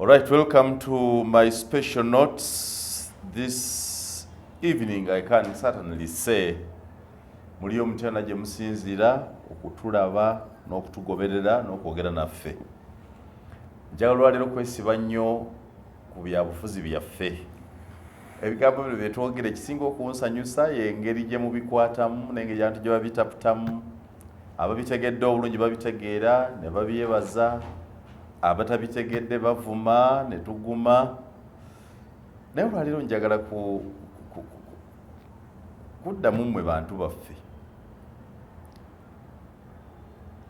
All right, welcome to my special notes. This evening, I can certainly say, muliyo mutyana gye musinziira okutulaba n'okutugoberera n'okwogera naffe. Njagala olwaleero kwesiba nnyo ku byabufuzi byaffe. Ebigambo bino bye twogera, ekisinga okunsanyusa y'engeri gye mubikwatamu n'engeri abantu gye babitaputamu. Ababitegedde obulungi babitegeera ne babyebaza, abatabitegedde bavuma ne tuguma. Naye olwaleero njagala kuddamu mmwe bantu baffe.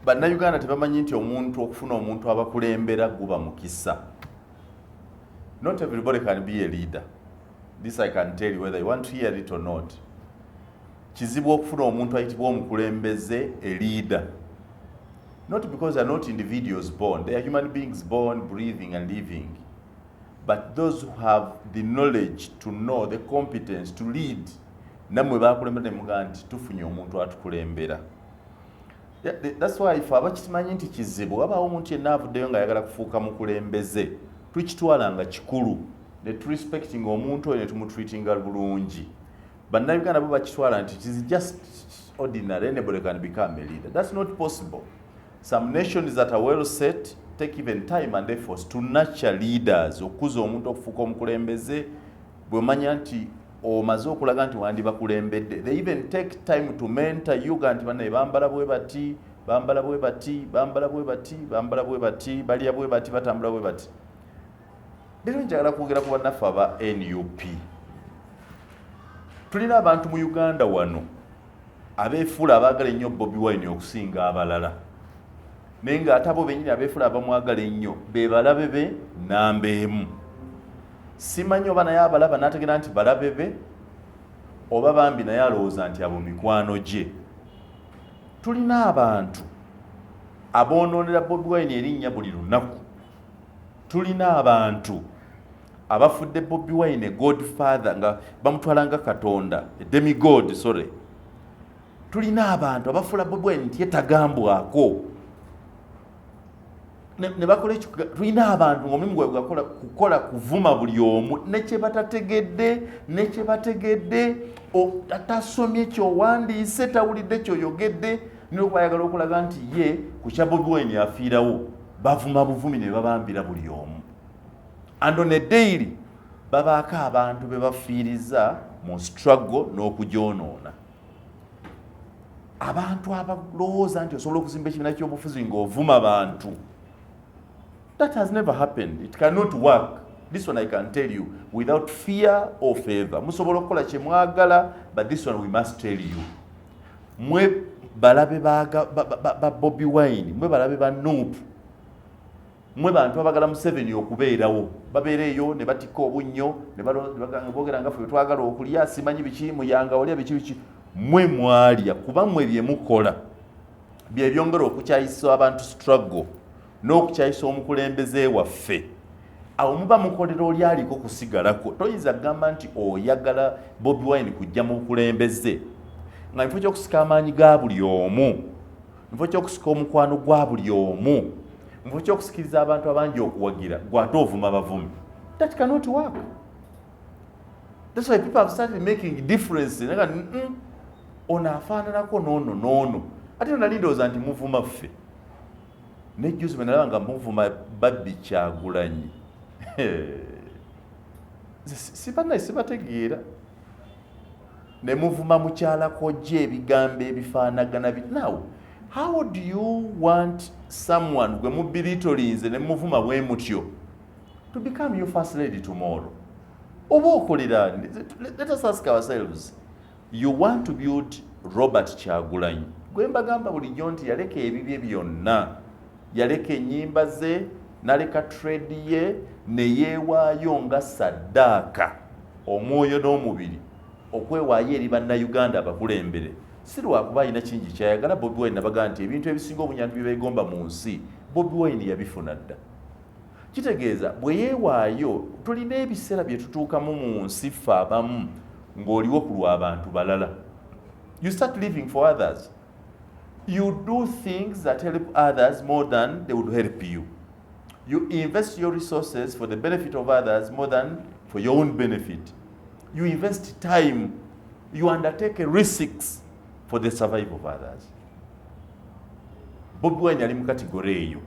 Bannayuganda tebamanyi nti omuntu okufuna omuntu abakulembera guba mukisa. Not everybody can be a leader. This I can tell you whether you want to hear it or not. Kizibu okufuna omuntu ayitibwa omukulembeze, a leader. Not because they are not individuals born. They are human beings born, breathing and living, but those who have the knowledge to know the competence to lead, nammwe bakulembera ne mugamba nti tufunye omuntu atukulembera. Yeah, that's why ife abakimanyi nti kizibu, wabaawo omuntu yenna avuddeyo ng'ayagala kufuuka mukulembeze, tukitwala nga kikulu ne turespecting omuntu oyo ne tumutreatinga bulungi. Bannayuganda bo bakitwala nti it is just ordinary, anybody can become a leader. That's not possible. Some nations that are well set take even time and efforts to nurture leaders, okukuza omuntu okufuuka omukulembeze. Bwemanya nti omaze okulaga nti wandibakulembedde, they even take time to mentor you, ga nti bannaye bambala bwe bati, bambala bwe bati, bambala bwe bati, bambala bwe bati, balya bwe bati, batambula bwe bati. Leero njagala kwogera ku bannaffe aba NUP. Tulina abantu mu Uganda wano abeefuula abaagala ennyo Bobi Wine okusinga abalala, naye ng'ate abo bennyini abeefuula abamwagala ennyo be balabe be namba emu. Simanyi oba naye abalaba n'ategeera nti balabe be, oba bambi naye alowooza nti abo mikwano gye. Tulina abantu aboonoonera Bobi Wine erinnya buli lunaku. Tulina abantu abafudde Bobi Wine godfather, nga bamutwala nga katonda, demigod, sorry. Tulina abantu abafuula Bobi Wine nti yetagambwako ne bakola ekyo. Tulina abantu ngaomulimu gwabwe gakola kukola kuvuma buli omu nekye batategedde, nekye bategedde. Tasomye kyowandiise, tawulidde kyoyogedde, niokuba ayagala okulaga nti ye ku kya Bobi Wine afiirawo. Bavuma buvumi ne babambira buli omu, and on a daily babaako abantu be bafiiriza mu struggle n'okugyonoona. Abantu abalowooza nti osobola okuzimba ekibiina ky'obufuzi ng'ovuma bantu, that has never happened. It cannot work. This one I can tell you without fear or favor. Musobola okukola kye mwagala, but this one we must tell you. Mwe balabe ba Bobi Wine, mwe balabe ba NUP, mwe bantu abagala Museveni okubeerawo, babeera eyo ne batikka obunnyo ne boogera nga ffe bwe twagala okulya, simanyi biki, muyanga olya biki biki. Mwe mwalya, kuba mmwe bye mukola bye byongera okukyayisa abantu struggle n'okukyayisa omukulembeze waffe. Awo muba mukolera oli aliko kusigalako. Toyinza kugamba nti oyagala Bobi Wine kujja mu bukulembeze nga mufo kyokusika amaanyi ga buli omu, mufo kyokusika omukwano gwa buli omu, mufo kyokusikiriza abantu abangi okuwagira, gwate ovuma bavumi. That cannot work. That's why people have started making difference. Naga, ono afaananako noono noono. Ate nali ndowooza nti muvuma ffe. Nejjuzi bwe nalaba nga muvuma Babbi Kyagulanyi, sibannaye sibategeera. Ne muvuma mukyala Kojja ebigambo ebifaanagana. Now how do you want someone gwe mubiritolinze ne muvuma bwe mutyo to become your first lady tomorrow? Oba okolera? Let us ask ourselves. You want to build Robert Kyagulanyi, gwe mbagamba bulijjo nti yaleka ebibye byonna, yaleka ennyimba ze, naleka trade ye, ne yeewaayo nga saddaaka, omwoyo n'omubiri, okwewaayo eri Bannayuganda abakulembere. Si lwakuba alina kingi kyayagala Bobi Wine. Nabagaa nti ebintu ebisinga obunyantu bye beegomba mu nsi, Bobi Wine yabifuna dda. Kitegeeza bwe yeewaayo, tulina ebiseera bye tutuukamu mu nsi ffe abamu ng'oliwo ku lw'abantu balala. You start living for others. You do things that help others more than they would help you. You invest your resources for the benefit of others more than for your own benefit. You invest time, you undertake risks for the survival of others. Bobi Wine ali mu category eyo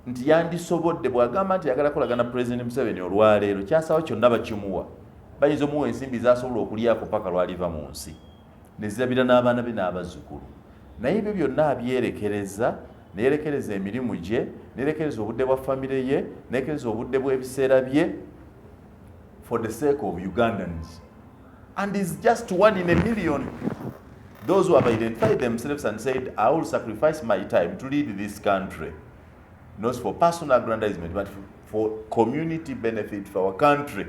nti yandisobodde bw'agamba nti ayagala kolagana President Museveni olwaleero, kyasawo kyonna bakimuwa, bayinza omuwa ensimbi zasobola okulyako paka lwaliva mu nsi nezirabira n'abaana be n'abazzukulu. Naye ebyo byonna abyerekereza, neyerekereza emirimu gye, neyerekereza obudde bwa famire ye, neyerekereza obudde bw'ebiseera bye for the sake of Ugandans. And is just one in a million, those who have identified themselves and said, "I will sacrifice my time to lead this country, not for personal aggrandizement, but for community benefit, for our country."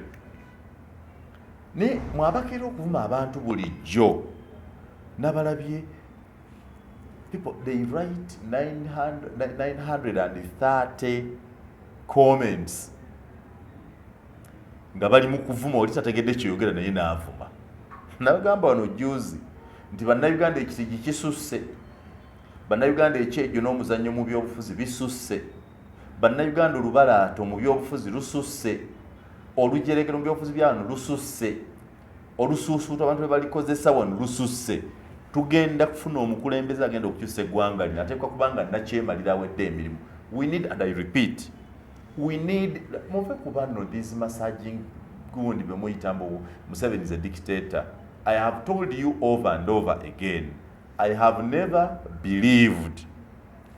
Ne mwabakeera okuvuma abantu bulijjo nabalabye, people, they write 900, 930 comments nga bali mu kuvuma. Oli tategedde kyeyogera naye n'avuma. Nabagamba wano juzi nti Bannayuganda ekitigi kisusse, Bannayuganda ekyejo n'omuzannyo mu byobufuzi bisusse, Bannayuganda olubalaato mu byobufuzi lususse, olujerekero mu byobufuzi byawano lususse, olusuusuuto abantu bwe balikozesa wano lususse. Tugenda kufuna omukulembeze agenda okukyusa eggwanga lino ateekwa kubanga nakyemalira awedde emirimu. We need, and I repeat, we need, muve ku bano, these massaging gundi bwe muyita mbu Museveni is a dictator. I have told you over and over again, I have never believed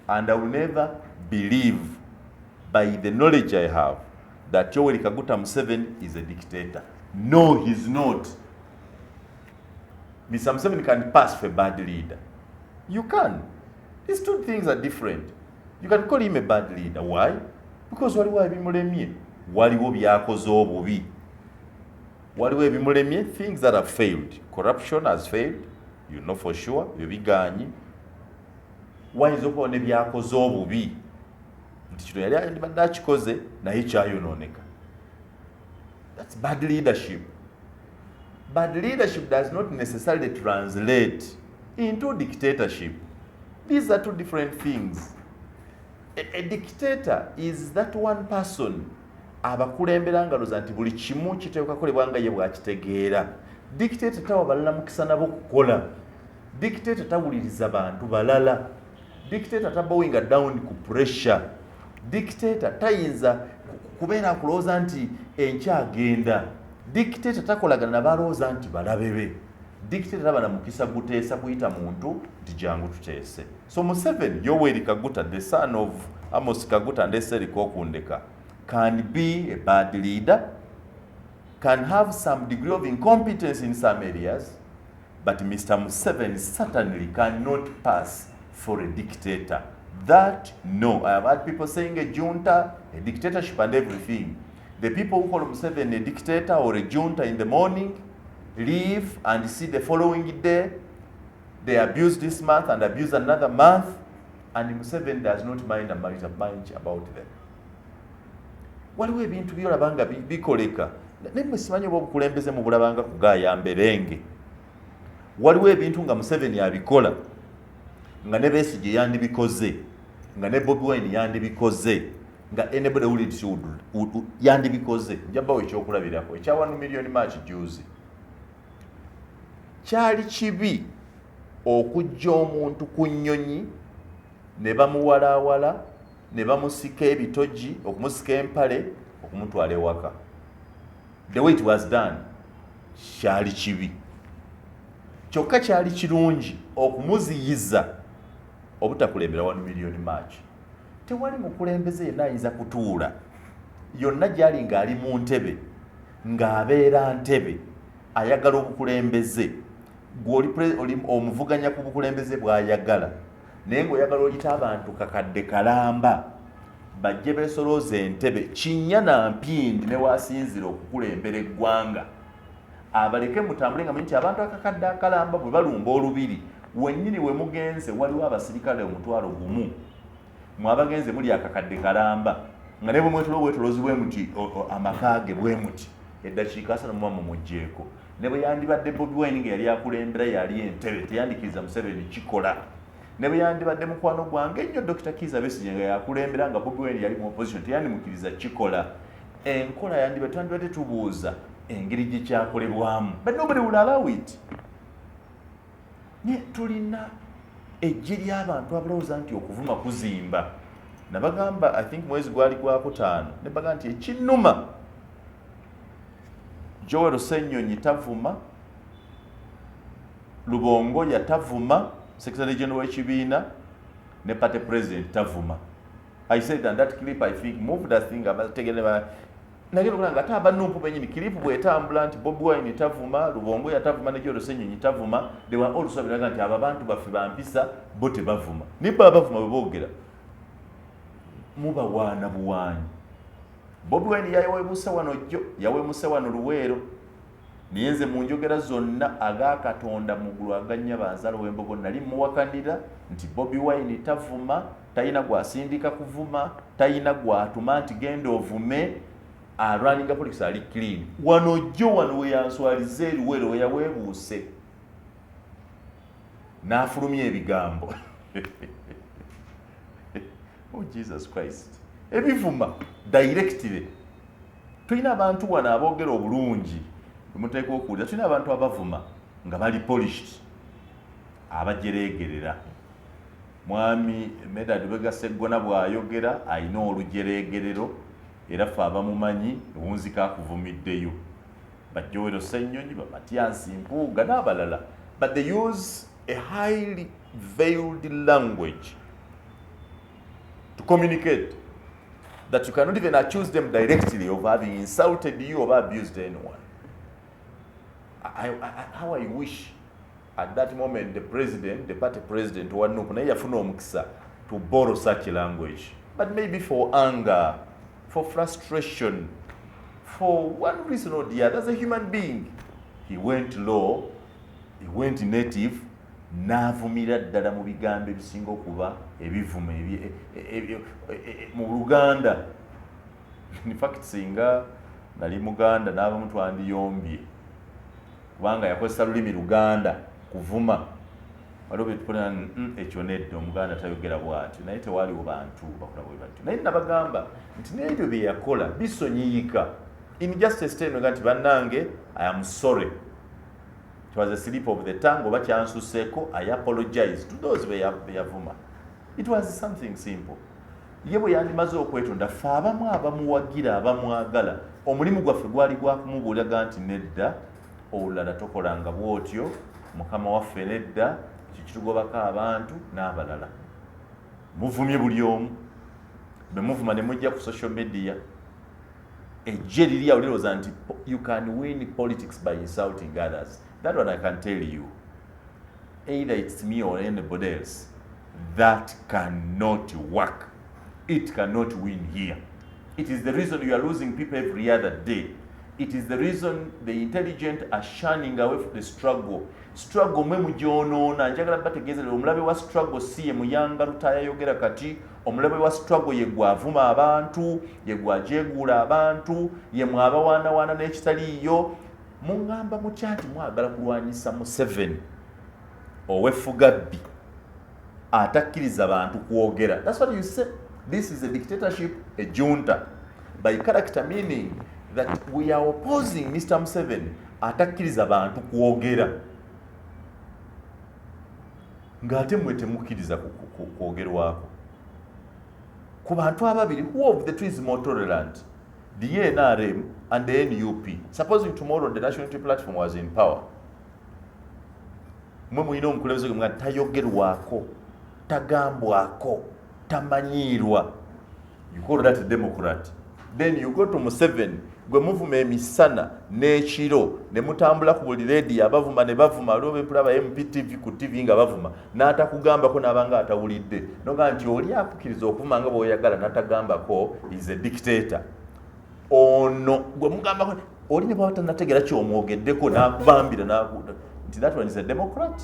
and I will never believe, by the knowledge I have, that Yoweri Kaguta Museveni is a dictator. No, he's not. Mr. Museveni can pass for a bad leader. You can. These two things are different. You can call him a bad leader. Why? Because waliwo ebimulemye, waliwo byakoze obubi, waliwo ebimulemye, things that have failed. Corruption has failed, you know for sure, ebyo biganye. Wayinza okubawo ne byakoze obubi nti kino yali andibadde akikoze naye kyayonooneka. That's bad leadership. Bad leadership does not necessarily translate into dictatorship. These are two different things. A dictator is that one person abakulembera nga looza nti buli kimu kiteekwa kukolebwa nga ye bw'akitegeera. Dictator tawa balala mukisa nabo kukola. Dictator tawuliriza bantu balala. Dictator tabowinga down ku pressure. Dictator tayinza kubeera kulowooza nti enkya agenda. Dictator takolagana nabalowooza nti balabe be. Dictator taba na mukisa guteesa kuyita muntu nti jangu tuteese. So Museveni Yoweri Kaguta, the son of Amos Kaguta and Eseri Kokundeka, can be a bad leader, can have some degree of incompetence in some areas, but Mr. Museveni certainly cannot pass for a dictator. That, no. I have had people saying a junta, a dictatorship and everything. The people who call Museveni a dictator or a junta in the morning leave and see the following day, they abuse this month and abuse another month, and Museveni does not mind a bunch about them. Waliwo ebintu byolaba nga bikoleka naye mwe simanyi oba obukulembeze mubulabanga kugaaya mberenge. Waliwo ebintu nga Museveni abikola nga ne Besigye yandibikoze, nga ne Bobi Wine yandibikoze, nga anybody who leads you yandibikoze. Njabawo ekyokulabirako ekya 1 million march juzi. Kyali kibi okujja omuntu ku nnyonyi ne bamuwalaawala ne bamusika ebitogi, okumusika empale, okumutwala ewaka. The way it was done kyali kibi, kyokka kyali kirungi okumuziyiza obutakulembera 1 million march. Tewali mukulembeze yenna ayinza kutuula yonna gyali ng'ali mu ntebe, ng'abeera ntebe, ayagala obukulembeze, gwe oli omuvuganya ku bukulembeze bw'ayagala, naye ng'oyagala oyita abantu kakadde kalamba bajje beesolooza entebe kinnya na mpindi ne wasinzira okukulembera eggwanga, abaleke mutambule nga manyi nti abantu akakadde akalamba bwe balumba olubiri wennyini we mugenze waliwo abasirikale 10,000, mwabagenze muli akakadde kalamba, nga ne bwe mwetola obwetoloozi bwe muti amaka ge bwe muti eddakiika 30 muba mumuggyeko. Ne bwe yandibadde Bobi Wine nga yali akulembera, yali entebe, teyandikiriza Museveni kikola. Ne bwe yandibadde mukwano gwange ennyo Dr. Kizza Besigye nga yakulembera nga Bobi Wine yali mu opposition, teyandimukkiriza kikola. Enkola yandibadde, twandibadde tubuuza engeri gye kyakolebwamu, but nobody will allow it. Naye tulina eggye ly'abantu abalowooza nti okuvuma kuzimba. Nabagamba, I think mwezi gwali gwakutaano, ne bagamba nti ekinnuma, Joel Ssenyonyi tavuma, Lubongoya tavuma, secretary general w'ekibiina, ne party president tavuma. I said, and that clip, I think, moved that thing. Abategere nagenda okulaba nga ate aba NUP benyini, clip bwetambula nti Bobi Wine tavuma, Lubongoya tavuma ne Joel Ssenyonyi tavuma, they were also biraga nti abo abantu baffe bampisa, bo tebavuma. Naye bo abavuma bwe boogera mubawaana buwaanyi. Bobi Wine yaweebuse wano jjo, yaweemuse wano Luweero, naye nze mu njogera zonna aga Katonda mu ggulu agannya banzala w'embogo nali muwakanira nti Bobi Wine tavuma, talina gwasindika kuvuma, talina gwatuma nti genda ovume, alwaninga politics, ali clean. Wano jjo wano weyanswaliza eruweero we yaweebuuse n'afulumya ebigambo, oh Jesus Christ, ebivuma directly. Tulina abantu wano aboogera obulungi bemuteeka okuwulira, tulina abantu abavuma nga bali polished, abajereegerera. Mwami Medard Lubega Sseggona bw'ayogera alina olujereegerero, era ffe abamumanyi owunzika akuvumiddeyo. Ba Joel Ssenyonyi, ba Mathias Mpuuga n'abalala, but they use a highly veiled language to communicate that you cannot even accuse them directly of having insulted you or abused anyone. How I wish at that moment the president, the party president wa NUP, naye yafuna omukisa to borrow such a language. But maybe for anger, for frustration, for one reason or the other, as a human being, he went low, he went native, n'avumira ddala mu bigambo ebisinga okuba ebivuma mu Luganda. In fact, singa nali Muganda n'abamu twandiyombye, kubanga yakozesa lulimi Luganda kuvuma. Waliwo betupona ekyo nedda, Omuganda tayogera bw'atyo, naye tewaaliwo bantu bakola bwe batyo. Naye nabagamba nti n'ebyo bye yakola bisonyiyika in just a statement nti bannange, I am sorry, it was a slip of the tongue, oba kyansuseeko, I apologize to those be yavuma. It was something simple. Ye bwe yandimaze okwetonda, ffe abamu abamuwagira, abamwagala, omulimu gwaffe gwali gwa kumubuuliraga nti nedda, olulala tokolanga bw'otyo, mukama waffe, nedda, ekyo kitugobako abantu n'abalala. Muvumye buli omu be muvuma ne mujja ku social media. Ejje liri awo lirowooza nti you can win politics by insulting others. That one I can tell you, either it's me or anybody else, that cannot work. It cannot win here. It is the reason you are losing people every other day. It is the reason the intelligent are shunning away from the struggle. Struggle mwe mugyonoona. Njagala bategeeza, omulabe wa struggle si ye Muyanga Lutaaya yogera kati. Omulabe wa struggle ye gwavuma abantu, ye gwajeeguula abantu, ye mwabawaanawaana n'ekitaliiyo. Muŋŋamba mutya nti mwagala kulwanyisa Museveni ow'effugabbi atakkiriza bantu kwogera? That's what you say. This is a dictatorship, a junta by character, meaning that we are opposing Mr. Museveni atakkiriza bantu kwogera, ng'ate mmwe temukkiriza kwogerwako ku bantu ababiri. Who of the two is more tolerant, the NRM and the NUP? Supposing tomorrow the National Unity Platform was in power, mwe mulina omukulembeze gwe nga tayogerwako, tagambwako, tamanyiirwa. You call that a democrat? Then you go to Museveni gwe muvuma emisana n'ekiro, ne mutambula ku buli rediyo abavuma ne bavuma. Waliwo bempulaba MPTV ku TV nga bavuma, n'atakugambako n'abanga atawulidde. Noga nti oli akukkiriza okuvuma nga bw'oyagala n'atagambako is a dictator. Ono gwe mugambako oli ne bwaba tanategeera kyomwogeddeko n'akubambira nti that one is a democrat.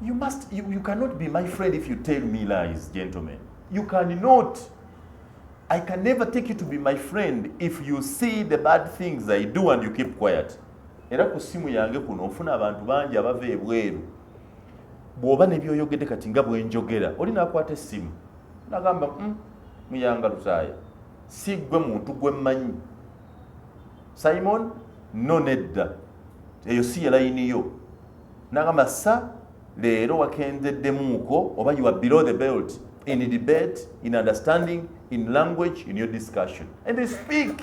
You cannot be my friend if you tell me lies, gentlemen. You cannot. I can never take you to be my friend if you see the bad things I do and you keep quiet. Era ku ssimu yange kuno nfuna abantu bangi abava ebweru. Bw'oba ne byoyogedde kati nga bwenjogera, oli nakwata essimu nagamba, Muyanga Lutaaya, si gwe muntu gwe mmanyi. Simon, no, nedda, eyo si ye layini yo." Nagamba, "Sa leero wakendeddemuuko oba you are below the belt in debate, in understanding, in language, in your discussion." And they speak.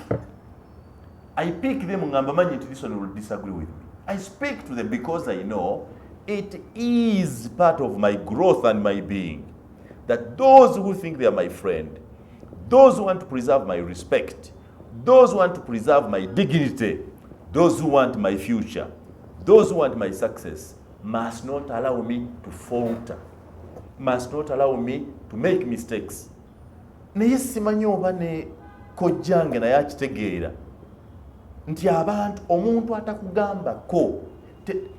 I pick them ngamba manyi nti this one will disagree with me. I speak to them because I know it is part of my growth and my being that those who think they are my friend, those who want to preserve my respect, those who want to preserve my dignity, those who want my future, those who want my success must not allow me to falter, must not allow me to make mistakes. Naye simanyi oba ne kojjange naye akitegeera nti abantu, omuntu atakugambako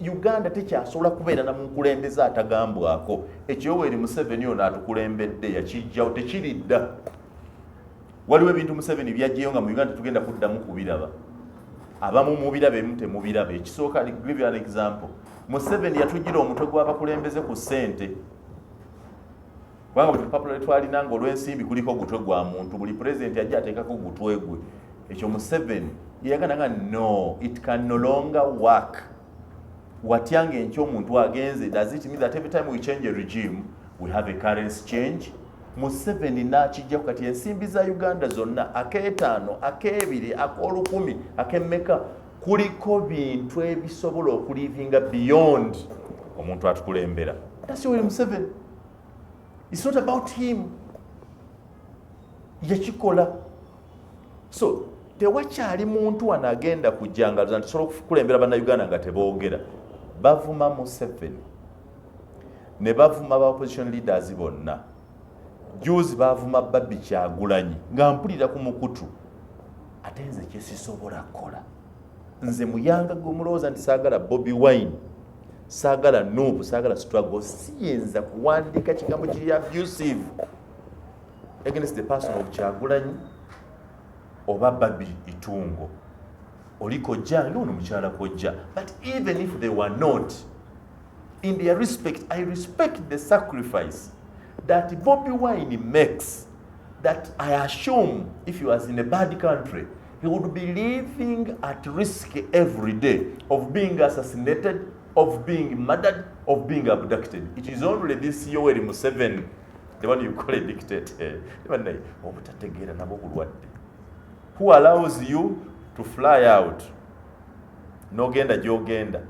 Uganda tekyasobola kubeera na mukulembeze atagambwako. Ekyo Yoweri Museveni ono atukulembedde yakijjawo, tekiridda. Waliwo ebintu Museveni byajjayo nga mu Uganda tugenda kuddamu kubiraba. Abamu mubiraba, emu temubiraba. Ekisooka, give you an example, Museveni yatugira omutwe gw'abakulembeze ku ssente, kubanga buli lupapula lwetwalina nga olw'ensimbi kuliko gutwe gwa muntu. Buli pulezidenti ajja ateekako gutwe gwe. Ekyo Museveni yagana nga no, it can no longer work. Watyanga enkya omuntu agenze, does it mean that every time we change a regime we have a currency change? Museveni n'akijjaku. Kati ensimbi za Uganda zonna, ak'etaano, ak'ebiri, ak'olukumi, ak'emmeka, kuliko bintu ebisobola okulivinga beyond omuntu atukulembera. That's Yoweri Museveni. It's not about him, yakikola. So tewakyali muntu wano agenda kujjangaza nti sobola okukulembera Bannayuganda nga teboogera. Bavuma Museveni ne bavuma ba opposition leaders bonna. Juzi bavuma Barbie Kyagulanyi nga mpulira ku mukutu. Ate nze kyesisobola kukola, nze Muyanga gwemulowooza nti saagala Bobi Wine, saagala NUP, saagala struggle, siyinza kuwandiika kigambo kiri abusive against the person of Kyagulanyi oba Barbie Itungo. Oli kojjange, ono mukyala kojja. But even if they were not, in their respect, I respect the sacrifice that Bobi Wine makes, that I assume if he was in a bad country, he would be living at risk every day of being assassinated, of being murdered, of being abducted. It is only this Yoweri Museveni, the one you call a dictator, obutategeera nabwo bulwadde, who allows you to fly out n'ogenda gy'ogenda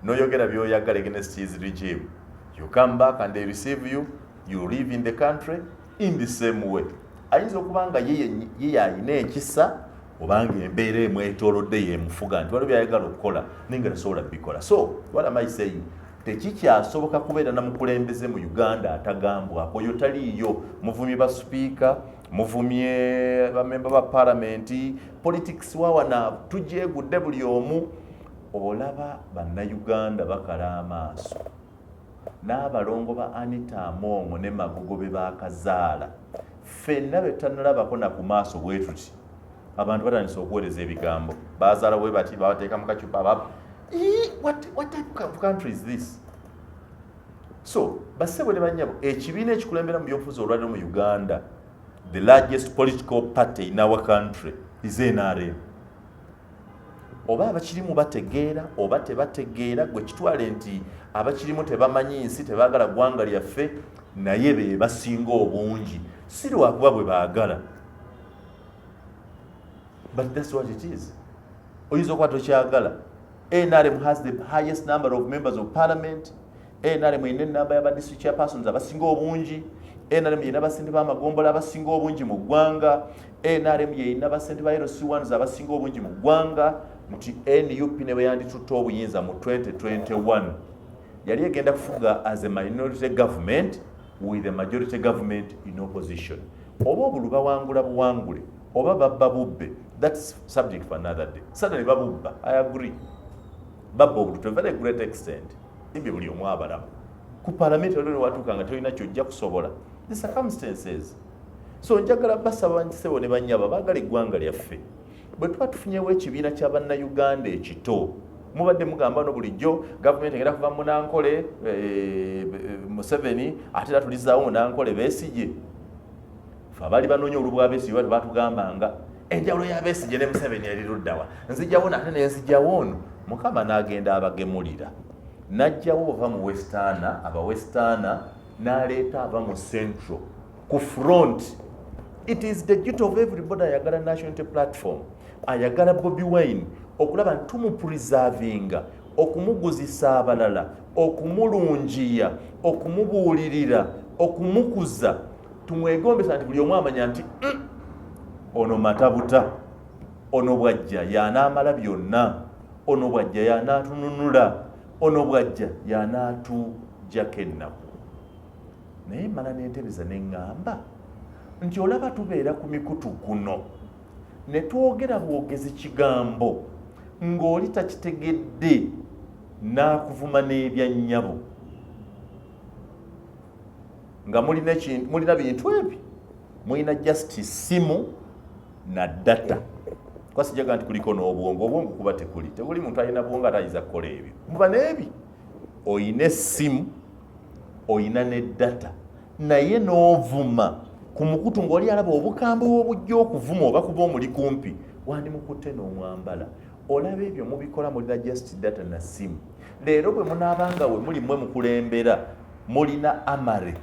n'oyogera by'oyagala against his regime. You come back and they receive you, you live in the country in the same way. Ayinza okuba nga ye yalina ekisa obanga embeera emwetoolodde yemufuga nti waliwo byayagala okukola naye nga tasobola bikola. So what am I saying? Tekikyasoboka kubeera na mukulembeze mu Uganda atagambwako. Oyo taliiyo. Muvumye basupiika, muvumye bamemba ba palamenti, politics wawana tugyegudde buli omu. Olaba Bannayuganda bakala amaaso n'abalongo ba Anita Among ne Magogo be bakazaala, ffenna be tutanalabako na ku maaso bwe tuti, abantu batandise okuweereza ebigambo, bazaala bwe bati, babateeka mu kacupa. What type of country is this? So bassebo ne bannyabo, ekibiina ekikulembera mu byobufuzi olwaliro mu Uganda, the largest political party in our country is NRM. Oba abakirimu bategeera oba tebategeera, gwe kitwale nti abakirimu tebamanyi nsi, tebaagala ggwanga lyaffe, naye be basinga obungi. Si lwakuba bwe baagala, but that's what it is. Oyinza okuba tokyagala. NRM has the highest number of members of parliament. NRM erina enamba y'aba district chairpersons abasinga obungi. NRM yerina basente b'amagombola abasinga obungi mu ggwanga. NRM yerina basente ba LC1s abasinga obungi mu ggwanga, nti NUP ne bwe yanditutte obuyinza mu 2021, yali egenda kufuga as a minority government with a majority government in opposition. Oba obulu bawangula buwangule oba babba bubbe, that's subject for another day. Suddenly babubba, I agree, babba obulu to a very great extent. Imbi buli omu abalaba ku palamenti, olwo watuuka nga tolina kyojja kusobola, the circumstances. So njagala basaba, nsebo ne bannyaba baagala eggwanga lyaffe, bwe tuba tufunyewo ekibiina kya Bannayuganda ekito. Mubadde mugamba no bulijjo gavumenti egenda kuva munankole, Museveni, ate era tulizaawo munankole Besigye. Fe abaali banoonya olubwa Besigye batugambanga enjawulo ya Besigye ne Museveni eri luddawa? Nzijawo nate nenzijjawo ono. Mukama n'agenda abagemulira, n'ajjawo ova mu Westerner, aba Westerner, n'aleeta ava mu Central ku front. It is the duty of everybody ayagala National Unity Platform, ayagala Bobi Wine, okulaba nti tumupreservinga, okumuguzisa abalala, okumulungiya, okumubuulirira, okumukuza, tumwegombesa nti buli omu amanya nti ono matabuta, ono bwajja yanaamala byonna, ono bwajja yanaatununula, ono bwajja yanaatujjako ennaku. Naye mala nentebeza neŋŋamba nti olaba tubeera ku mikutu guno ne twogera bwogezi kigambo ng'oli takitegedde n'akuvuma n'ebyannyabo nga mulina bintu ebi, mulina just simu na data. Kwasijaga nti kuliko n'obwongo, obwongo kuba tekuli, tebuli muntu alina bwongo ate ayinza kukola ebyo. Muba n'ebi, oyina essimu, oyina ne data, naye n'ovuma ku mukutu ng'oli alaba obukambwe obujja okuvuma oba kuba omuli kumpi, wandimukutte n'omwambala. Olaba ebyo mubikola mulina just data na simu. Leero bwe munaabanga we muli mmwe mukulembera, mulina army,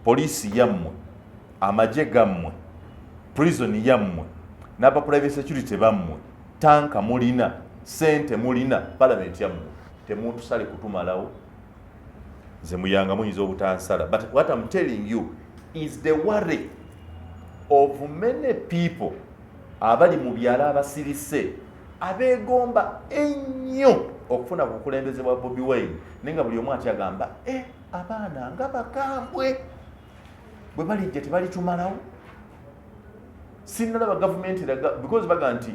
poliisi yammwe, amagye gammwe, prison yammwe, n'aba private security bammwe, tanka mulina, sente mulina, palamenti yammwe, temutusale kutumalawo. Nze muyanga muyinza obutansala, but what I'm telling you is the worry of many people abali mu byalo abasirise, abeegomba ennyo okufuna ku bukulembeze bwa Bobi Wine, naye nga buli omu atyagamba e abaana nga bakambwe, bwe balijja tebalitumalawo. Sinalaba gavumenti eraga, because baga nti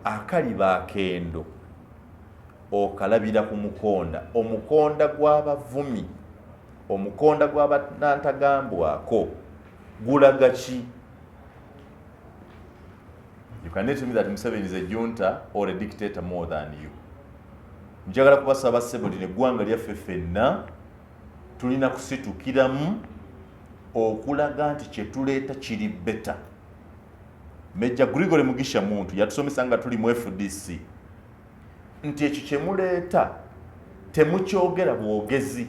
akaliba akendo okalabira ku mukonda. Omukonda gw'abavumi, omukonda gw'abanantagambwako gulaga ki? You cannot tell me that Museveni is a junta or a dictator more than you. Njagala kubasaba ssebo, lino eggwanga lyaffe ffenna, tulina kusitukiramu okulaga nti kyetuleeta kiri better. Major Gregory Mugisha Muntu yatusomesa nga tuli mu FDC nti ekyo kyemuleeta temukyogera bwogezi,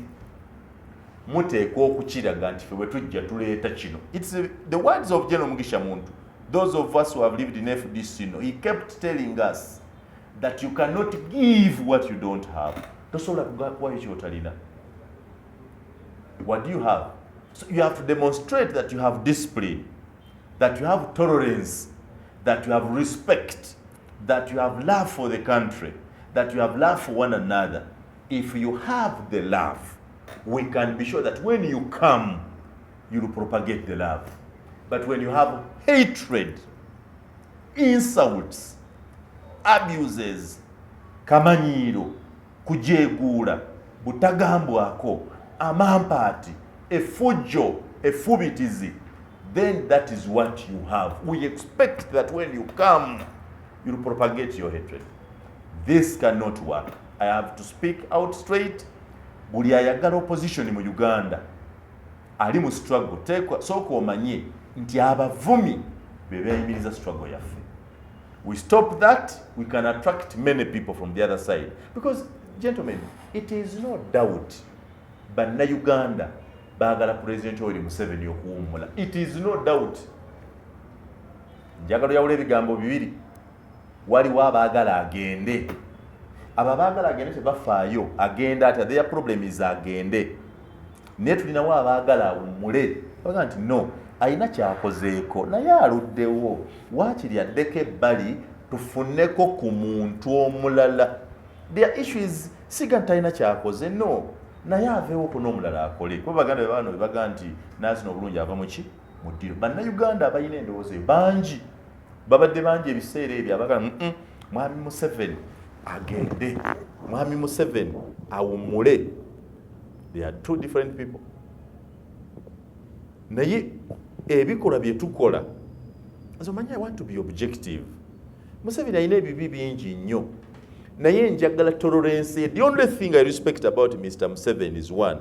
muteekwa okukiraga nti ffe bwe tujja tuleeta kino. It's the words of General Mugisha Muntu. Those of us who have lived in FDC know he kept telling us that you cannot give what you don't have. Tosobola kuwayo kyotalina. What do you have? So you have to demonstrate that you have discipline, that you have tolerance, that you have respect, that you have love for the country, that you have love for one another. If you have the love, we can be sure that when you come, you will propagate the love. But when you have hatred, insults, abuses, kamanyiiro, kujeeguula, butagambwako, amampaati, effujjo, effubitizi, then that is what you have. We expect that when you come, you'll propagate your hatred. This cannot work. I have to speak out straight. Buli ayagala opposition mu Uganda ali mu struggle, sooka omanye nti abavumi be beeyimiriza struggle yaffe. We stop that, we can attract many people from the other side, because gentlemen, it is no doubt Bannayuganda baagala President Yoweri Museveni okuwummula. It is no doubt. Njagala oyawula ebigambo bibiri. Waliwo abaagala agende. Abo abaagala agende tebafaayo agenda atya, their problem is agende. Naye tulinawo abaagala awummule, baga nti no, alina kyakozeeko naye aluddewo, waakiri addeko ebbali tufuneko ku muntu omulala. Their issue is siga nti talina kyakoze, no, naye aveewoko n'omulala akole, kuba baganda be baano bebaga nti naazina obulungi ava muki mu ddiro. Bannayuganda abalina endowooza eyo bangi, babadde bangi ebiseera ebyo abagala Mwami Museveni agende, Mwami Museveni awummule. They are two different people. Naye ebikolwa bye tukola, nze omanyi I want to be objective. Museveni alina ebibi bingi nnyo, Naye njagala tolerance. The only thing I respect about Mr Museveni is one,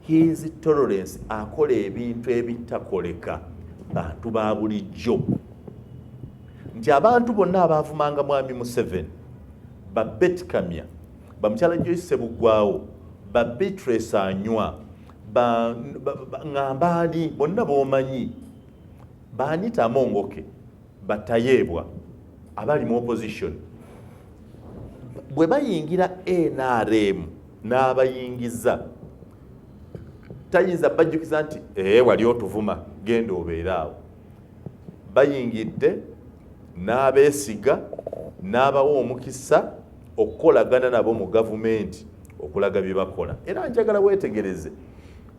his tolerance. Akola ebintu ebitakoleka bantu ba bulijjo, nti abantu bonna abaavumanga mwami Museveni, ba Beti Kamya, bamukyala Joyce Sebuggwawo, ba Beatrice Anywa, ŋŋambaani bonna b'omanyi, baanita Amongoke, batayeebwa abali mu opposition, bwe bayingira NRM n'abayingiza, tayinza bajjukiza nti ee wali otuvuma, genda obeere awo. Bayingidde n'abeesiga, n'abawa omukisa okukolagana nabo mu gavumenti, okulaga bye bakola. Era njagala weetegereze,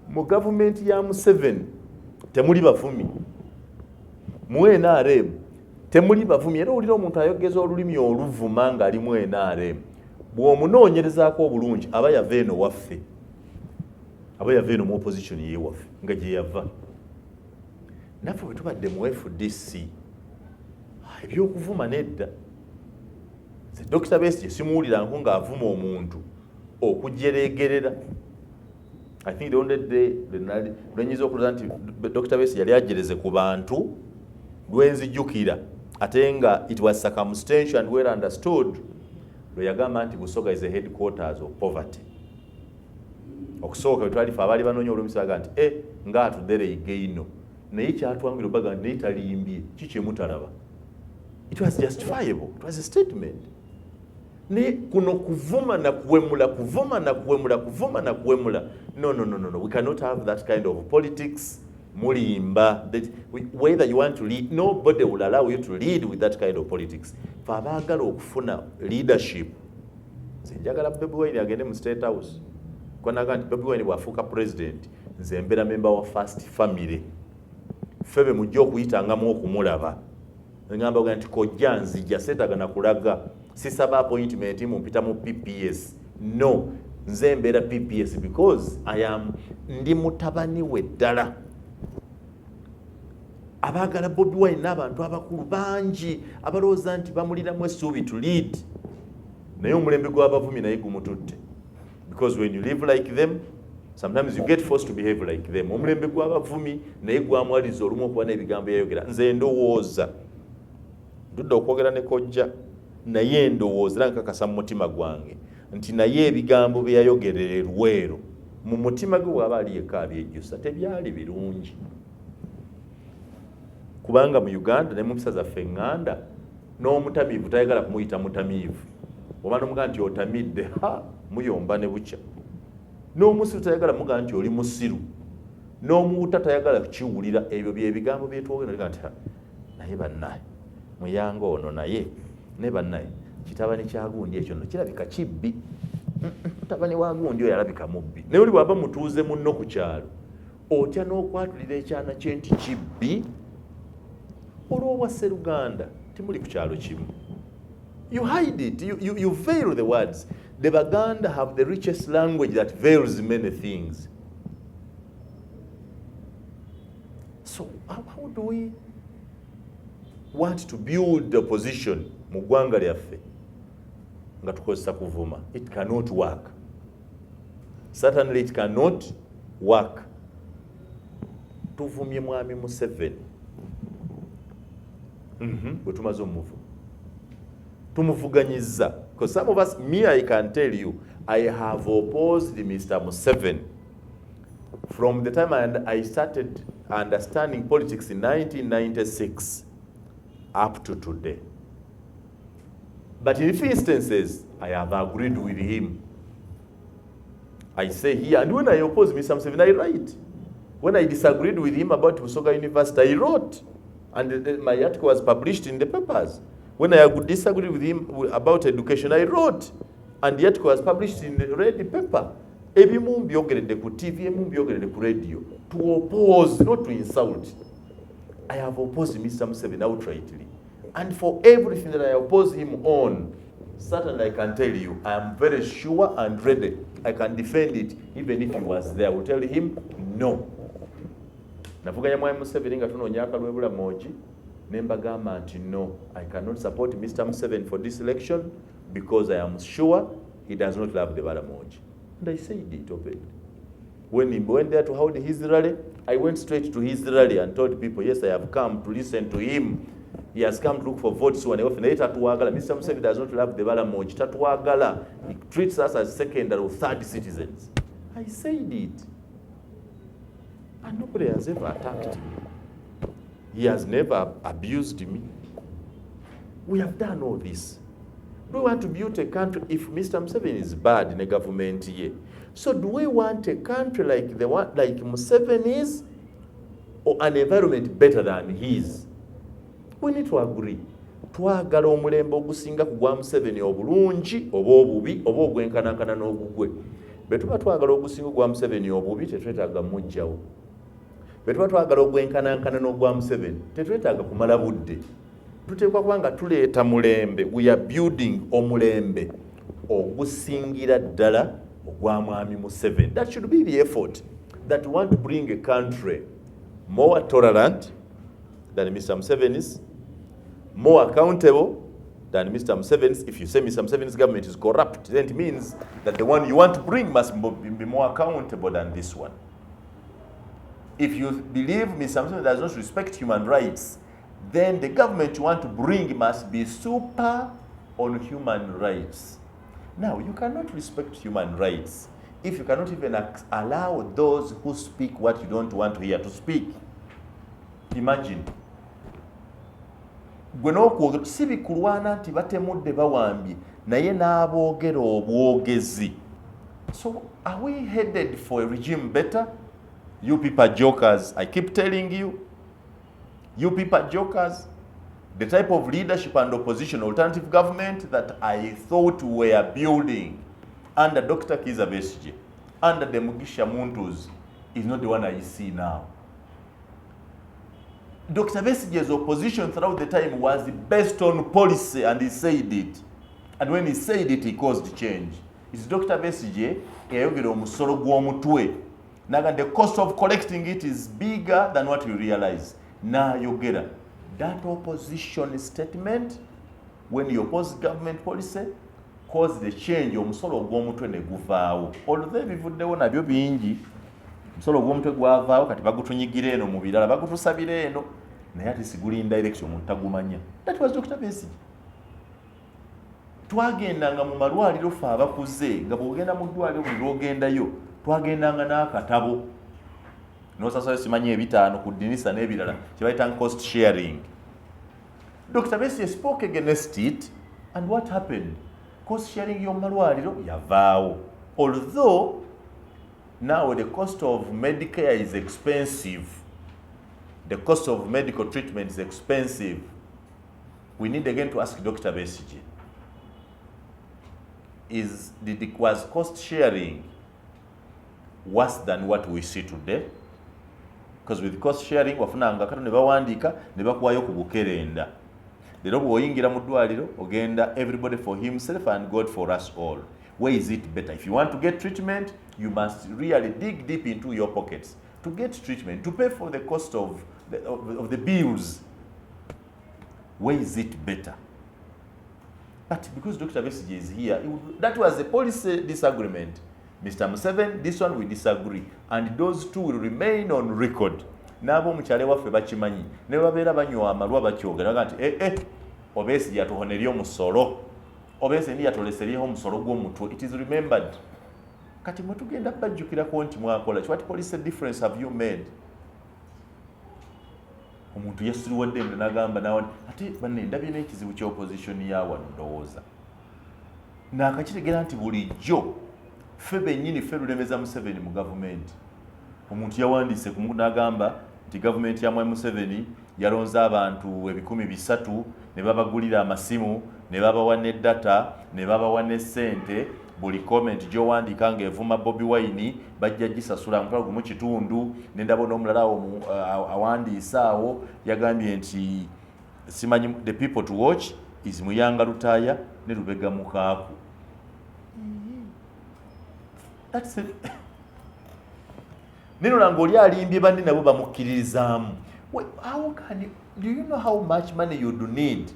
mu gavumenti ya Museveni temuli bavumi, mu NRM temuli bavumi. Era owulira omuntu ayogeza olulimi oluvuma ng'ali mu NRM, bw'omunoonyerezaako obulungi, aba yava eno waffe, aba yava eno mu opposition yewaffe nga gye yava. Naffe bwe tubadde mu FDC, ebyokuvuma nedda. Nze Dr Besigye simuwuliranko ng'avuma omuntu okujeregerera. I think the only day lwenyinza okulowooza nti Dr Besigye yali ajereze ku bantu, lwenzijukira, ate nga it was circumstantial and well understood, lwe yagamba nti Busoga is a headquarters of poverty. Okusooka bwe twalife abaali banoonya olw'emisaga nti e ng'atudereige ino, naye kyatwangira obaga nti naye talimbye kikyemutalaba. It was justifiable, it was a statement. Naye kuno kuvuma na kuwemula, kuvuma na kuwemula, kuvuma na kuwemula, no, no, no, no, no. We cannot have that kind of politics. Mulimba. Whether you want to lead, nobody will allow you to lead with that kind of politics. Fe abaagala okufuna leadership, nze njagala Bobi Wine agende mu State House. Kwanaga nti Bobi Wine bw'afuuka president, nze mbeera member wa first family, ffe be mujja okuyitangamu okumulaba. Ngamba ga nti kojja nzija, seetaaga na kulaga, sisaba appointment mumpita mu PPS, no. Nze mbeera PPS because I am, ndi mutabani we ddala. Abaagala Bobi Wine n'abantu abakulu bangi abalowooza nti bamuliramu essuubi to lead, naye omulembe gw'abavumi naye gumututte, because when you live like them, sometimes you get forced to behave like them. Omulembe gw'abavumi naye gwamwaliza olumu okuba n'ebigambo yayogera. Nze ndowooza ntudde okwogera ne kojja, naye ndowooza era nkakasa mu mutima gwange nti naye ebigambo bye yayogerera erweero, mu mutima gwe bw'aba ali yekka abyejjusa, tebyali birungi, kubanga mu Uganda ne mu mpisa zaffe eŋŋanda, n'omutamiivu tayagala kumuyita mutamiivu. Oba nomugaa nti otamidde, ha, muyomba ne bukya. N'omusiru tayagala mugaa nti oli musiru, n'omuwuta tayagala kukiwulira. Ebyo byebigambo byetwogera nti naye bannaye muyanga ono, naye ne bannaye kitabani kya gundi ekyo nno kirabika kibbi, mutabani wa gundi oyo alabika mubbi. Naye oli bw'aba mutuuze munno ku kyalo, otya n'okwatulira ekyana kye nti kibbi olw'obwa sseruganda, timuli ku kyalo kimu. You hide it, you veil the words. The Baganda have the richest language that veils many things. So how do we want to build a position mu ggwanga lyaffe nga tukozesa kuvuma? It cannot work. Certainly it cannot work. Tuvumye mwami Museveni, bwe tumaze omuvuma, tumuvuganyiza, because some of us, me, I can tell you, I have opposed Mr Museveni from the time I started understanding politics in 1996 up to today. But in few instances, I have agreed with him. I say here, and when I oppose Mr. Museveni, I write. When I disagreed with him about Busoga University, I wrote. And my article was published in the papers. When I disagreed with him about education, I wrote. And the article was published in the red paper. Ebimu mbyogeredde ku TV, ebimu mbyogeredde ku radio. To oppose, not to insult. I have opposed Mr. Museveni outrightly. And for everything that I oppose him on, certainly I can tell you, I am very sure and ready. I can defend it even if he was there. I will tell him no. Navuganya Mwami Museveni nga tunoonya akalulu e Bulamogi, ne mbagamba nti no, I cannot support Mr. Museveni for this election. Because I am sure he does not love the Baramoji. And I said it openly. When he went there to hold his rally, I went straight to his rally and told people, yes, I have come to listen to him. He has come to look for votes. Mr. Museveni does not love the Baramoji. Tatwagala. He treats us as second or third citizens. I said it. And nobody has ever attacked me. He has never abused me. We have done all this. Do we want to build a country if Mr. Museveni is bad in a government here? So do we want a country like the one like Museveni's or an environment better than his? We need to agree. Twagala omulembe ogusinga ku gwa Museveni obulungi oba obubi oba ogwenkanankana n'ogugwe. Bwe tuba twagala ogusinga ogwa Museveni obubi, tetwetaaga mujjawo. Bwe tuba twagala ogwenkanankana n'ogwa Museveni, tetwetaaga kumala budde. Tuteekwa kuba nga tuleeta mulembe. We are building omulembe ogusingira ddala ogwa Mwami Museveni. That should be the effort, that we want to bring a country more tolerant than Mr. Museveni's, more accountable than Mr. Museveni's. If you say Mr. Museveni's government is corrupt, then it means that the one you want to bring must be more accountable than this one. If you believe Mr. Museveni does not respect human rights, then the government you want to bring must be super on human rights. Now, you cannot respect human rights if you cannot even allow those who speak what you don't want to hear to speak. Imagine. Gwe n'okwogera si bikulwana nti batemudde, bawambye, naye n'aboogera obwogezi. So are we headed for a regime better? You people are jokers. I keep telling you, you people are jokers. The type of leadership and opposition, alternative government that I thought we were building under Dr. Kiza Besigye, under the Mugisha Muntus, is not the one I see now. Dr. Besigye's opposition throughout the time was based on policy, and he said it. And when he said it, he caused change. It's Dr. Besigye eyayogera omusolo gw'omutwe. Naga the cost of collecting it is bigger than what we realize. N'ayogera. That opposition statement, when you oppose government policy, caused the change, omusolo ogw'omutwe ne guvaawo. Although ebivuddewo nabyo bingi, omusolo ogw'omutwe gwavaawo, kati bagutunyigira eno mu birala, bagutusabira eno, naye ate siguli indirect, omuntu tagumanya. That was Dr. Besigye. Twagendanga mu malwaliro ffe abakuze, nga bw'ogenda mu ddwaliro, buli lw'ogendayo twagendanga n'akatabo n'osasulayo simanyi 500 ku ddinisa n'ebirala, kye bayita cost sharing. Dr. Besigye spoke against it, and what happened? Cost sharing y'omu malwaliro yavaawo. Although now the cost of medicare is expensive, the cost of medical treatment is expensive, we need again to ask Dr. Besigye, was cost sharing worse than what we see today? Because with cost sharing wafunanga katono ne bawandiika ne bakuwayo ku bukerenda. Leero bw'oyingira mu ddwaliro ogenda everybody for himself and God for us all. Where is it better? If you want to get treatment, you must really dig deep into your pockets to get treatment, to pay for the cost of the bills. Where is it better? But because Dr. Besigye is here, that was a policy disagreement. Mr. Museveni, this one we disagree. And those two will remain on record. N'ab'omukyalo waffe bakimanyi, ne babeera banywa amalwa bakyogera baga nti eh, eh, Obesigye yatuhonerya omusolo, Obesigye yatoleseryeho omusolo gw'omutwe. It is remembered. Kati mwe tugenda bajjukirako nti mwakola ki? What policy difference have you made? Omuntu yasiriwadde endo n'agamba nawe ate banne ndabye n'ekizibu ky'opposition ya wano. Ndowooza naakakitegeera nti bulijjo ffe bennyini ffe lulemeza Museveni mu gavumenti. Omuntu yawandiise ku n'agamba nti gavumenti ya Mwami Museveni yalonze abantu 300,000 ne babagulira amasimu ne babawa ne data ne babawa ne ssente. Buli comment gy'owandiika ng'evuma Bobi Wine bajja gisasula 15,000. Nendaba n'omulala awo awandiise awo yagambye nti simanyi the people to watch is Muyanga Lutaaya ne Lubega Mukaaku. That's it. Nenola ng'oli alimbye banne nabo bamukkiririzaamu. How can you, do you know how much money you do need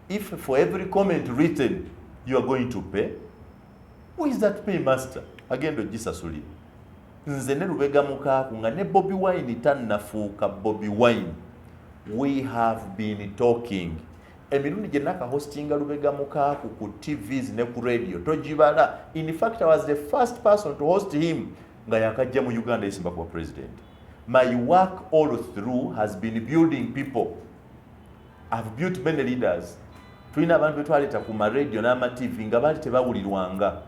if for every comment written You are going to pay. Who is that paymaster agenda ogisasulira? Nze ne Lubega Mukaaku, nga ne Bobi Wine tannafuuka Bobi Wine, we have been talking. Emirundi gye nakahostinga Lubega Mukaaku ku TVs ne ku radio togibala. In fact, I was the first person to host him nga yakajja mu Uganda yesimba kuba president. My work all through has been building people. I've built many leaders. Tulina abantu betwaleeta ku maradio n'ama-TV nga baali tebawulirwanga.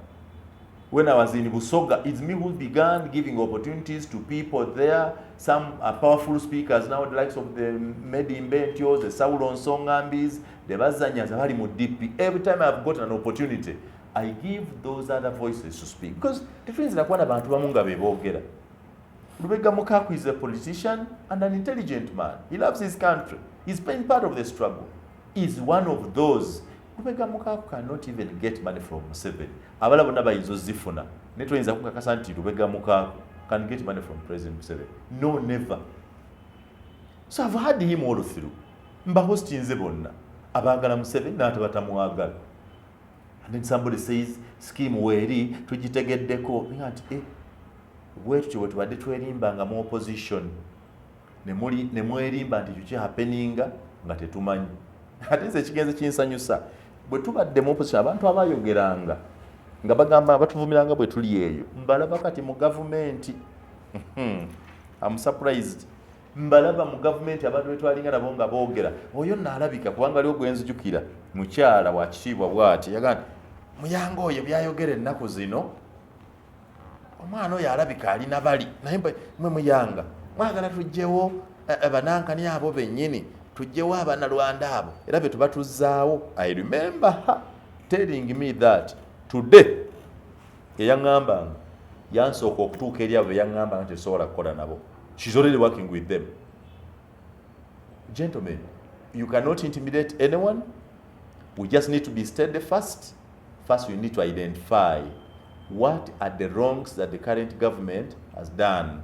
When I was in Busoga, it's me who began giving opportunities to people there. Some are powerful speakers now, the likes of the Medi Mbentios, the Saulo Nsongambis, the Bazanyas, abali mu DP. Every time I've got an opportunity, I give those other voices to speak. Because tetuyinza kuba n'abantu bamu nga be boogera. Lubega Mukaku is a politician and an intelligent man. He loves his country. He's been part of the struggle. He's one of those. Lubega Mukaku cannot even get money from Museveni. Abalala bonna bayinza ozifuna. Naye toyinza kukakasa nti Lubega Mukaku can get money from President Museveni. No, never. So I've had him all through. Mbahostinze bonna. Abaagala Museveni n'ate batamwagala. And then somebody says, "Scheme weeri tugitegeddeko." Nga nti, bwe tutyo bwe tubadde twerimbanga mu opposition ne mwerimba nti ekyo kihappeninga nga tetumanyi. Ate nze ekigenze kinsanyusa, bwe tubadde mu opposition, abantu abayogeranga nga bagamba batuvumiranga bwe tuli eyo, mbalaba kati mu gavumenti. I'm surprised. Mbalaba mu gavumenti, abantu betwalinga nabo nga boogera oyo naalabika, kubanga aliwo gwenzijukira, mukyala wa kitiibwa bw'ati, yagaa nti Muyanga oyo byayogera ennaku zino, omwana oyo alabika alina bali naye. Mwe Muyanga mwagala tugyewo banankani abo bennyini, tugyewo abanalwanda abo era be tuba tuzzaawo. I remember her telling me that. Today eyaŋŋambanga yansooka okutuuka eri abo beyaŋŋambanga nti tesobola kukola nabo. She's already working with them. Gentlemen, you cannot intimidate anyone. We just need to be steadfast. First, we need to identify what are the wrongs that the current government has done.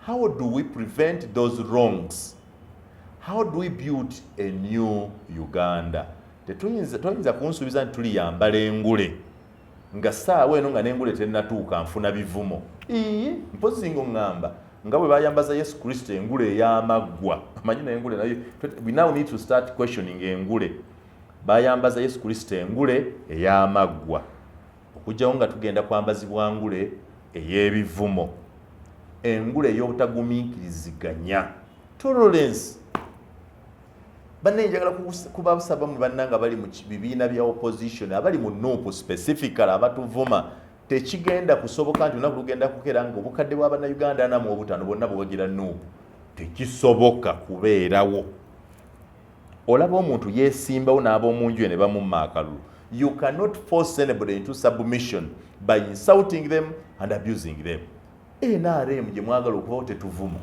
How do we prevent those wrongs? How do we build a new Uganda? Toyinza kunsuubiza nti tuliyambala engule nga ssaawa eno nga n'engule tennatuuka nfuna bivumo. Ii, mpozi nga oŋŋamba nga bwe bayambaza Yesu Kristo engule ey'amaggwa. Amanyi n'engule nayo, we now need to start questioning engule. Bayambaza Yesu Kristo engule ey'amaggwa, okugjawo nga tugenda kwambazibwa ngule ey'ebivumo, engule ey'obutagumiikiriziganya, tolerance. Bannaye, njagala kubasaba mu bannanga bali mu bibiina bya opposition, abali mu NUP specifically, abatuvuma, tekigenda kusoboka nti olunaku lugenda kukeera nga obukadde bw'abannayuganda 45 bonna buwagira NUP. Tekisoboka kubeerawo. Olaba omuntu yeesimbawo n'ab'omunju ye ne bamumma akalulu. You cannot force anybody into submission by insulting them and abusing them. NRM gye mwagala okubawo tetuvuma,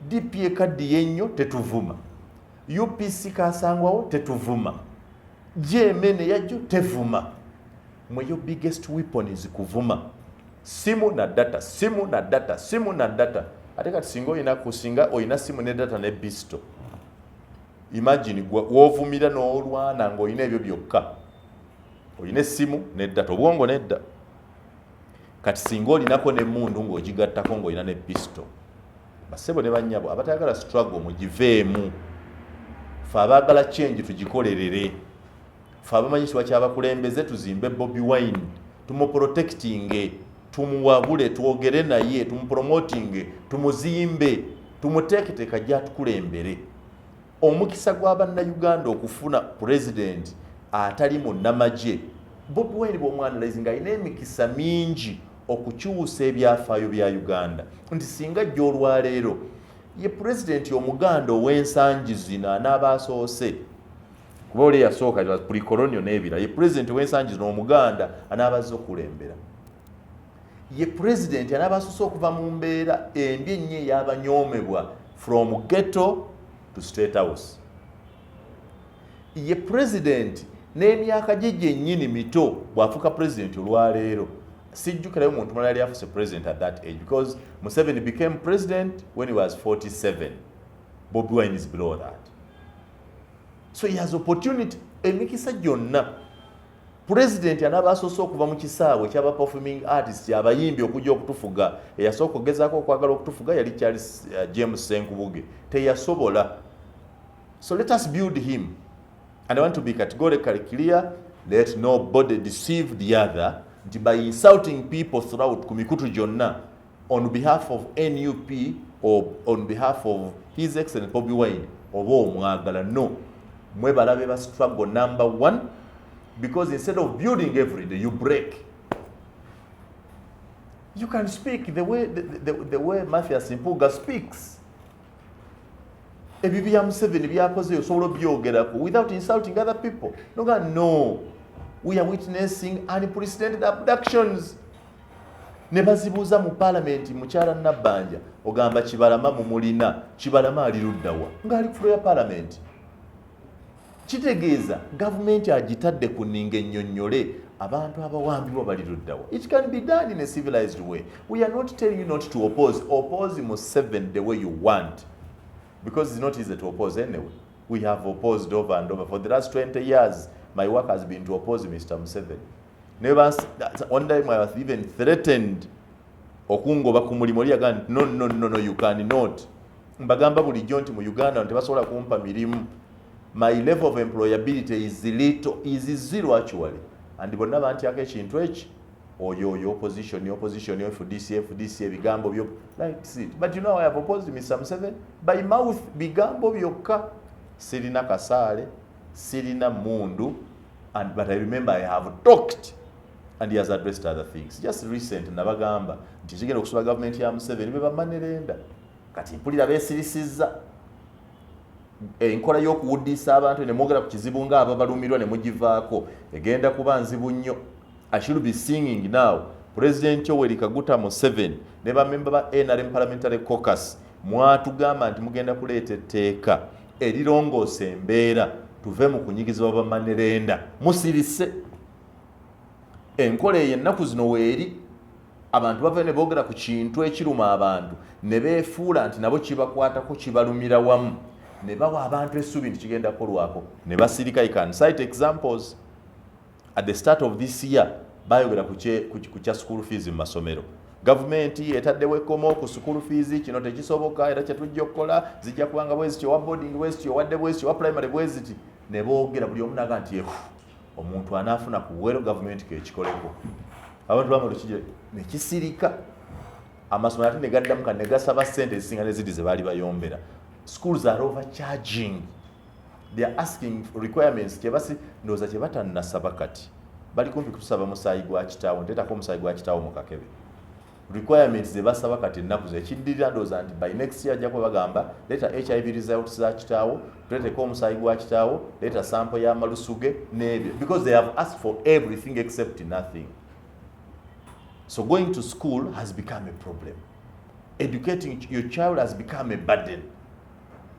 DP ekaddiye ennyo tetuvuma, UPC kasangwawo tetuvuma, JMN yajjo tevuma. Mwe your biggest weapon is kuvuma, simu na data, simu na data, simu na data. Ate kati singa olina kusinga olina simu ne data ne pistol, imagine gwe wovumira n'olwana ng'olina ebyo byokka, olina essimu ne data, obwongo nedda. Kati singa olinako n'emmundu ng'ogigattako ng'olina ne pistol. Basebo ne bannyabo abatayagala struggle, mugiveemu. Fe abaagala change tugikolerere. Fe abamanyi kiwa kyabakulembeze, tuzimbe Bobi Wine, tumuprotectinge, tumuwabule, twogere naye, tumupromotinge, tumuzimbe, tumuteeketeeka gyatukulembere. Omukisa gw'abannayuganda okufuna pulezidenti atali munnamagye, Bobi Wine bw'omwanalyzinga alina emikisa mingi okukyusa ebyafaayo bya Uganda, nti singa jja olwaleero ye pulezidenti omuganda ow'ensangi zino anaaba asoose, kuba oli eyasooka pre-colonial n'ebira, ye pulezidenti ow'ensangi zino omuganda anaaba azze okulembera, ye pulezidenti anaaba asoose okuva mu mbeera embi ennyo ey'abanyoomebwa from ghetto to State House, ye pulezidenti n'emyaka gye gyennyini mito bw'afuuka pulezidenti olwaleero. Sijjukirayo muntu mulala yali afuuse president at that age, because Museveni became president when he was 47. Bobi Wine is below that, so he has opportunity, emikisa gyonna. Pulezidenti anaaba asoose okuva mu kisaawe ekyaba performing artist, abayimbi, okujja okutufuga. Eyasooka okugezaako okwagala okutufuga yali Charles James Senkubuge, teyasobola. So let us build him, and I want to be categorically clear: let nobody deceive the other nti by insulting people throughout ku mikutu gyonna on behalf of NUP or on behalf of His Excellent Bobi Wine oba omwagala. No, mwe balabe ba struggle number one, because instead of building every day, you break. You can speak the way Mathias Mpuga speaks. Ebibi bya Museveni byakoze osobola obyogerako without insulting other people. Noga no, we are witnessing unprecedented abductions, ne bazibuuza mu paalamenti. Mukyala Nabbanja ogamba Kibalama mumulina, Kibalama ali luddawa ng'ali ku floor ya paalamenti? Kitegeeza gavumenti agitadde ku nninga ennyonnyole abantu abawambibwa bali luddawa. It can be done in a civilized way. We are not telling you not to oppose. Oppose Museveni the way you want, because it's not easy to oppose anyway. We have opposed over and over for the last 20 years. My work has been to oppose Mr. Museveni. Never one time I was even threatened okungoba ku mulimu. Oli yagamba nti no, no, no, no, you cannot. Mbagamba bulijjo nti mu Uganda tebasobola kumpa mirimu. My level of employability is little, is zero actually, and bonna bantyako ekintu eki oyo oyo opposition, opposition, FDC, FDC, ebigambo byo like it. But you know, I have opposed Mr. Museveni by mouth, bigambo byokka. Sirina kasaale, sirina mundu, and but I remember I have talked and he has addressed other things. Just recent nabagamba nti ekigenda okusula gavumenti ya Museveni be ba money lender. Kati mpulira beesirisizza enkola y'okuwuddisa abantu ne mwogera ku kizibu nga ababalumirwa ne mugivaako, egenda kuba nzibu nnyo. I should be singing now. President Yoweri Kaguta Museveni ne bamemba ba NRM Parliamentary Caucus, mwatugamba nti mugenda kuleeta etteeka erirongoosa embeera tuve mu kunyigizibwa ba money lender. Musirise. Enkola eyo ennaku zino weeri, abantu bava ne boogera ku kintu ekiruma abantu ne beefuula nti nabo kibakwatako, kibalumira wamu, ne bawa abantu essuubi nti kigenda kukolwako ne basirika. I can cite examples. At the start of this year bayogera ku kya school fees mu masomero. Gavumenti etaddewo ekkomo ku school fees, kino tekisoboka, era kyetujja okukola zijja kubanga bweziti, owa boarding bweziti, owadde bweziti, owa primary bweziti. Ne boogera, buli omu naga nti ehu omuntu anaafuna ku buwero, gavumenti kekikoleko. Abantu bamulukije nekisirika. Amasomero ate ne gaddamu kati ne gasaba ssente ezisinga nezidi ze baali bayombera. Schools are overcharging, they are asking requirements kyebasi ndowooza kye batannasaba. Kati bali kumpi kutusaba musaayi gwa kitaawo, nteetako omusaayi gwa kitaawo mu kakebe. Requirements ze basaba kati ennaku ze ekiddirira, ndowooza nti by next year ajja kuba bagamba leeta HIV results za kitaawo, tuleeteko omusaayi gwa kitaawo, leeta sample y'amalusu ge n'ebyo, because they have asked for everything except nothing. So going to school has become a problem, educating your child has become a burden.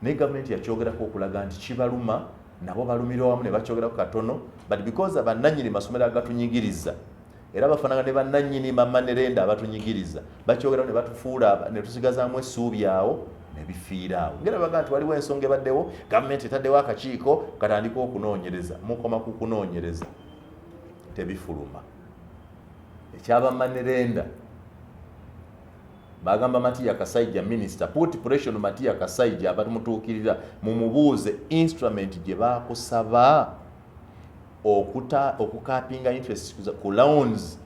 Naye gavumenti yakyogerako okulaga nti kibaluma, nabo balumirwa wamu, ne bakyogerako katono. But because bannannyini masomero agatunyigiriza era bafaanana ne bannannyini ba money lender abatunyigiriza, bakyogerawo ne batufuula ne tusigazaamu essuubi awo ne bifiira awo. Ngera baga nti waliwo ensonga ebaddewo, gavumenti etaddewo akakiiko katandika okunoonyereza. Mukoma ku kunoonyereza, tebifuluma. Ekyaba money lender, bagamba Matiya Kasaija, minister, put pressure on Matiya Kasaija, abatumutuukirira mumubuuze instrument gye bakusaba okuta okucapinga interest ku loans,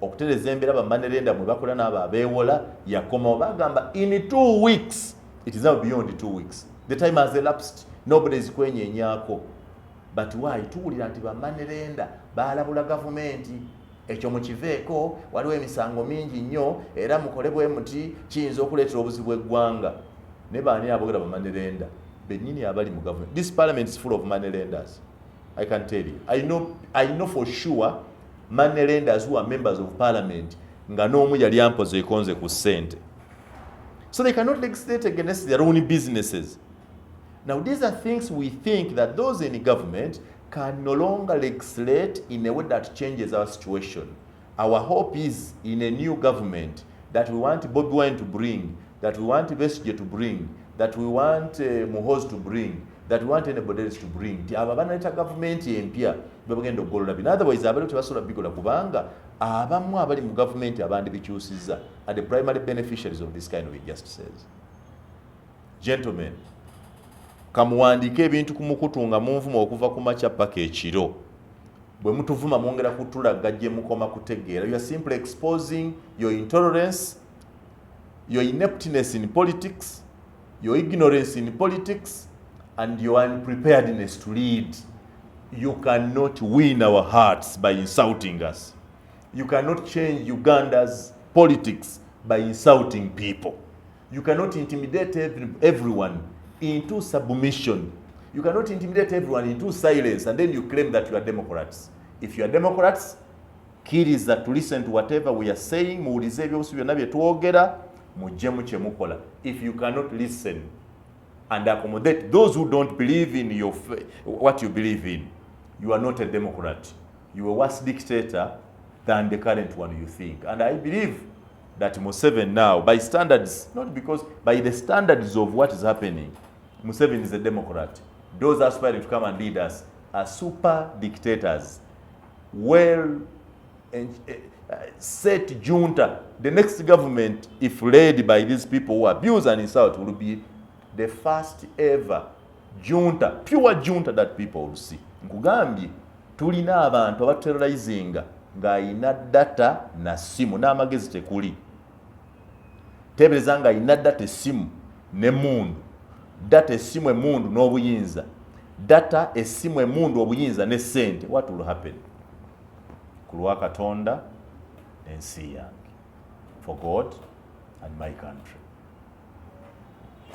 okutereza embeera ba money lender mwe bakola n'abo abeewola. Yakomawo bagamba in 2 weeks. It is now beyond 2 weeks, the time has elapsed, nobody is kwenyenyaako. But why tuwulira nti ba money lender balabula gavumenti ekyo mukiveeko, waliwo emisango mingi nnyo, era mukole bwe muti kiyinza okuleetera obuzibu eggwanga. Ne baani abogera? Ba money lender bennyini abali mu government. This parliament is full of money lenders, I can tell you. I know for sure money lenders who are members of parliament, nga n'omu yali ampoze ekonze ku ssente. So they cannot legislate against their own businesses. Now these are things we think that those in government can no longer legislate in a way that changes our situation. Our hope is in a new government that we want Bobi Wine to bring, that we want Besigye to bring, that we want Muhoozi to bring. That we want anybody else to bring, nti abo abanaleeta gavumenti empya bebagenda okugolola bino. Otherwise abaliwo tebasobola bikola, kubanga abamu abali mu gavumenti abandi bikyusiza are the primary beneficiaries of this kind of injustices. Gentlemen, kamuwandiike ebintu ku mukutu nga munvuma okuva ku makya paka ekiro. Bwe mutuvuma, mwongera kutulaga gye mukoma kutegeera. You are simply exposing your intolerance, your ineptness in politics, your ignorance in politics and your unpreparedness to lead. You cannot win our hearts by insulting us. You cannot change Uganda's politics by insulting people. You cannot intimidate everyone into submission. You cannot intimidate everyone into silence and then you claim that you are Democrats. If you are Democrats, kkiriza to listen to whatever we are saying, muwulize ebyobusu byonna bye twogera, muggyemu kye mukola. If you cannot listen and accommodate those who don't believe in what you believe in, you are not a Democrat. You are a worse dictator than the current one you think. And I believe that Museveni now, by standards, not because, by the standards of what is happening, Museveni is a Democrat. Those aspiring to come and lead us are super dictators. Well set junta. The next government, if led by these people who abuse and insult, will be the first ever junta, pure junta that people will see. Nkugambye, tulina abantu abaterrorizinga ng'ayina data na simu n'amagezi tekuli. Teebereza ng'ayina data, essimu n'emmundu, data, essimu, emmundu n'obuyinza, data, essimu, emmundu, obuyinza ne ssente. What will happen? Ku lwa Katonda n'ensi yange, for God and my country.